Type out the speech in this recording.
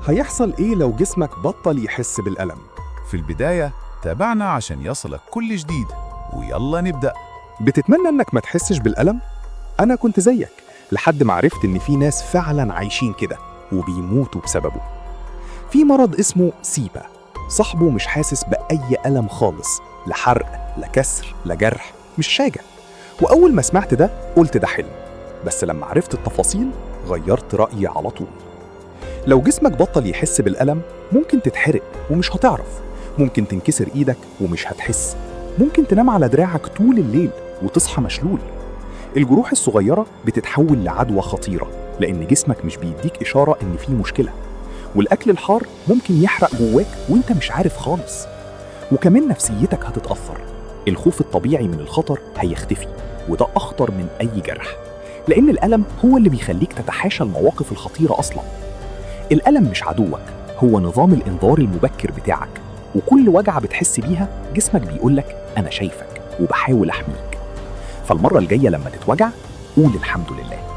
هيحصل إيه لو جسمك بطل يحس بالألم؟ في البداية تابعنا عشان يصلك كل جديد، ويلا نبدأ. بتتمنى إنك ما تحسش بالألم؟ أنا كنت زيك لحد ما عرفت إن في ناس فعلاً عايشين كده وبيموتوا بسببه. في مرض اسمه سيبا، صاحبه مش حاسس بأي ألم خالص، لا حرق لا كسر لا جرح، مش حاجة. وأول ما سمعت ده قلت ده حلم، بس لما عرفت التفاصيل غيرت رأيي على طول. لو جسمك بطل يحس بالألم ممكن تتحرق ومش هتعرف، ممكن تنكسر إيدك ومش هتحس، ممكن تنام على دراعك طول الليل وتصحى مشلول. الجروح الصغيرة بتتحول لعدوى خطيرة لأن جسمك مش بيديك إشارة إن في مشكلة، والأكل الحار ممكن يحرق جواك وإنت مش عارف خالص. وكمان نفسيتك هتتأثر، الخوف الطبيعي من الخطر هيختفي، وده أخطر من أي جرح، لأن الألم هو اللي بيخليك تتحاشى المواقف الخطيرة أصلاً. الألم مش عدوك، هو نظام الإنذار المبكر بتاعك، وكل وجعة بتحس بيها جسمك بيقولك أنا شايفك وبحاول أحميك. فالمرة الجاية لما تتوجع قول الحمد لله.